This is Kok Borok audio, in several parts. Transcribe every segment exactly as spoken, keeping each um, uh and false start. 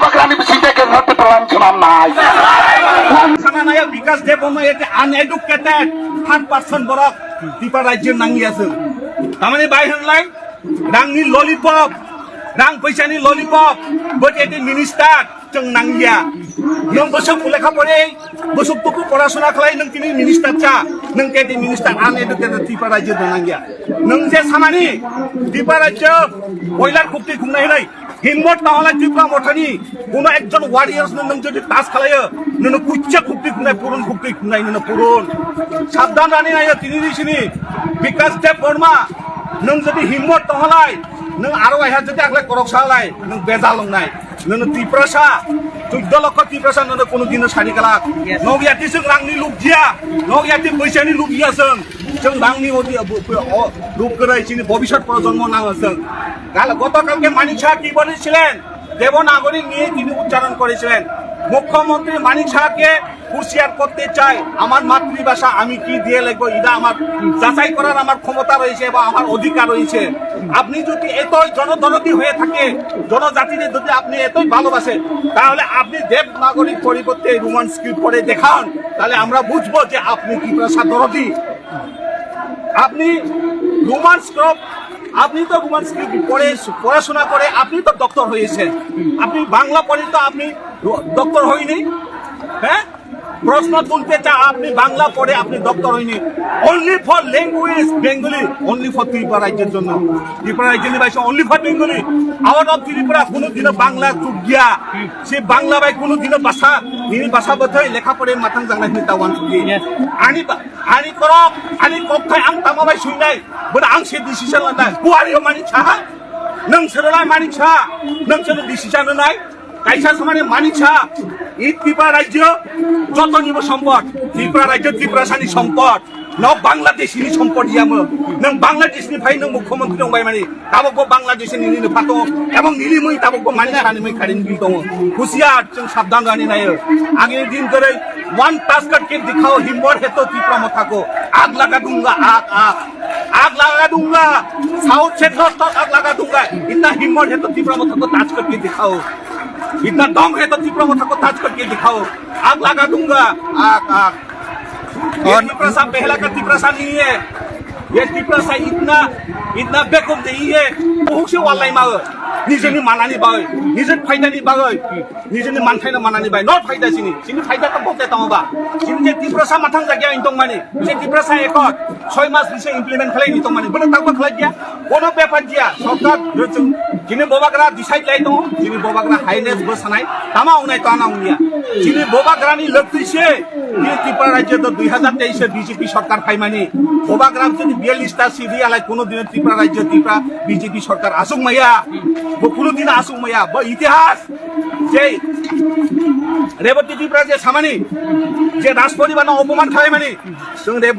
Bagrani bisingte ke nati pelan sunam nai. Sana naya Bikas Debbarma ete uneducated third person borok Tripura rajyo nangya se. Tamani bai hanlai rangni lollipop, rang paisani lollipop, but ete minister chwng nangya. Nung bosok lekha pore, bosok tuku porasona khlai nung tini minister cha, nung ke di minister uneducated Tripura rajyo nangya. Nung je samani Tripura rajyo boiler khukti khungnai hinai. Himmot tahole Tipra Mothani kuno ekjon warriors no nwng jodi tas khalaio, nono kuchcha khukti khunai, purun khukti khunai, nono purun. Sabdan rani naio tini ni sini Bikas Debbarma, nwng jodi himmot tahalai, nwng aro waiha jodi aklai korok salai, nwng bejal wngnai. Nono Tiprasa, chuddo lokho Tiprasa nono kuno dino sari kalak. Yes. Nog yati sung rangni lubjia, nog yati poisani lubjia sung. Chwng bangni odi, o, o, rup kwrwi chini bobisot projonmo nango chwng. Gal-, gotokalke Manik Saha ki bolechilen? Devanagari নিয়ে তিনি উচ্চারণ করেছিলেন। মুখ্যমন্ত্রী মানিক সাহাকে হুঁশিয়ার করতে চাই, আমার মাতৃভাষা আমি কি দিয়ে লিখবো, এটা আমার যাচাই করার আমার ক্ষমতা রয়েছে বা আমার অধিকার রয়েছে। আপনি যদি এতই জনদরদি হয়ে থাকে, জনজাতিদের যদি আপনি এতই ভালোবাসেন, তাহলে আপনি দেবনাগরীর পরিবর্তে রোমান স্ক্রিপ্ট পড়ে দেখান, তাহলে আমরা বুঝবো যে আপনি ত্রিপুরা দরদি। আপনি রোমান স্ক্রিপ্ট, আপনি তো রোমান স্ক্রিপ্ট পড়ে, পড়াশোনা করে আপনি তো ডক্টর হয়েছেন। আপনি বাংলা পড়ে তো আপনি ডক্টর হয়নি, হ্যাঁ? প্রশ্ন তুলতে চা, আপনি বাংলা পড়ে আপনি ডক্টর হয়নি। Only for language Bengali, only for Tripura রাজ্যের জন্য। ত্রিপুরা রাজ্যের ভাষা only for Bengali। Out of Tripura কোনো দিনও বাংলা চুপ গিয়া। সে বাংলা ভাই কোনো দিনও ভাষা, নিনি ভাষা বোধ হয় লেখা পড়ে মাথাং জানা হিনি তা ওয়ান চুপ গিয়া। Yes. আনি বা- Ani korok, ani kokthai ang tamo bai suinai, bono ang se decision lanai. Who are you, Manik Saha? Nwng sero lai Manik Saha, nwng sero decision nai. Kaisa samani Manik Saha, i Tripura rajyo, jotonibo sompot, Tripura rajyo, Tiprasani sompot. No Bangladesh ni sompot yamo. Nwng Bangladesh ni phai nwng mukhyamantri wngbai mani. Tabok bo Bangladesh ni nini phato, ebong nini mui tabok bo Manik Saha ni mui kharini bil tongo. Husiar, chwng sabdan rani nayo. Agini din kwrwi, one tusk karke dikhao, himmat hai to Tipra Motha ko. Aag laga dunga, aag, aag. Aag laga dunga. South se north tak aag laga dunga. Itna himmat hai to Tipra Motha ko tusk karke dikhao. Itna dam hai to Tipra Motha ko tusk karke dikhao. Aag laga dunga, aag, aag. Ye Tiprasa pehla ka Tiprasa nahi hai. Ye Tiprasa itna, itna bekum nahi hai. Bohuk se walai ma. Nijeni manani bagwi, nijeni phaidani bagwi, nijeni manthaino manani bagwi. No phaida sini. Sini phaida to bote tamo ba. Sini je Tiprasa mathang jagya intong mani. Je Tiprasa ekot, soi mas nise implement khalai nitong mani. Bono tangba khalai dia. Bono bepar dia. Sorkar, chini bobagra decide lai tongo. Chini bobagra highness bo sanai. Tama unai to ana unia. Chini bobagrani lokti se. Bini Tripura rajyo to dui hazar teis e B J P sorkar phaimani. Bobagra chini biyallis ta seat alai kuno dino Tripura rajyo Tripura B J P sorkar asuk maya. Bo kuno dino asuk maya. Bo itihas. Je Reboti Tripura je samani. Je Rajporibar no opoman khaimani. Sung de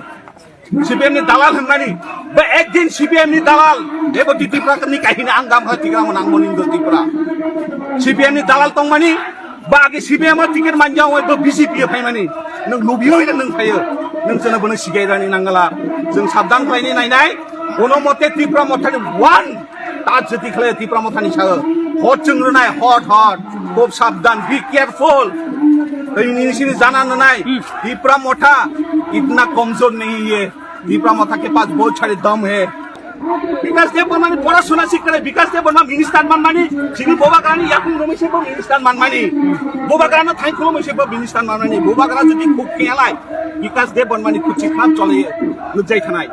C P M ni dalal hwnmani, ba ekdin C P M ni dalal, ebo Tripura ni kahini ang gam kha tigra mo nang moni do Tripura. C P M ni dalal tongmani, ba agi C P M o ticket manja oi do B J P o phaimani. Nung lubi oi nung phayo, nung chana bono sigai rani nangala. Jung sabdan khlaini nainai, kono mote Tripura mothani one Ta jyoti khlai Tipra Motha ni sao. Hot chwng rwnai, hot, hot. Khub sabdan, be careful. Tei nini sini jana nanai. Tipra Motha itna kamjor nahi hai. Tipra Motha ke paas bahut sare dam hai. Bikas Debbarma ni porasona sikh kare, Bikas Debbarma minister manmani, sini Bubagrani yakung romwi se bo minister manmani. Bubagrano thai khulumwi se bo minister manmani. Bubagra jodi khuk khelai, Bikas Debbarma ni kuchi kham chole nukjai thanai.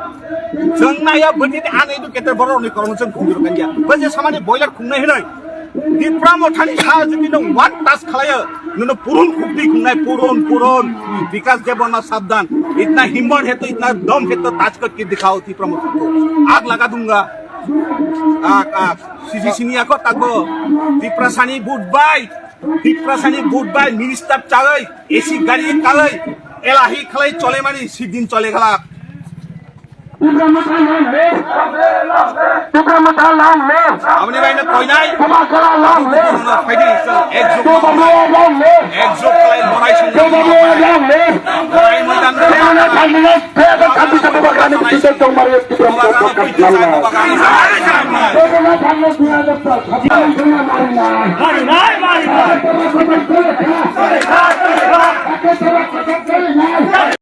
Chwng naiya bwtwi tei ani educated borok rokni kormo chwng khumjuro kanya. Bo je samani boiler khungnai hinoi. Tipra Mothani sa jodi no one touch khlaio, nono purun khukdi khungnai, purun, purun. Bikas Debbarma sabdan. Itna himmat hai to, itna dam hai to, touch karke dikhao Tipra Motha ko. Aag laga dunga. Aag, aag. Sisi sini ako takbo. Tiprasani vote bai. Tiprasani vote bai. Minister chalai. A C gari kalai, elahi khalai chole mani, sidin chole khala. Aboni bai no koinai. Phaidi, ek jog, ek jog khalai lorai song. Lorai moidan. Mari nai, mari nai.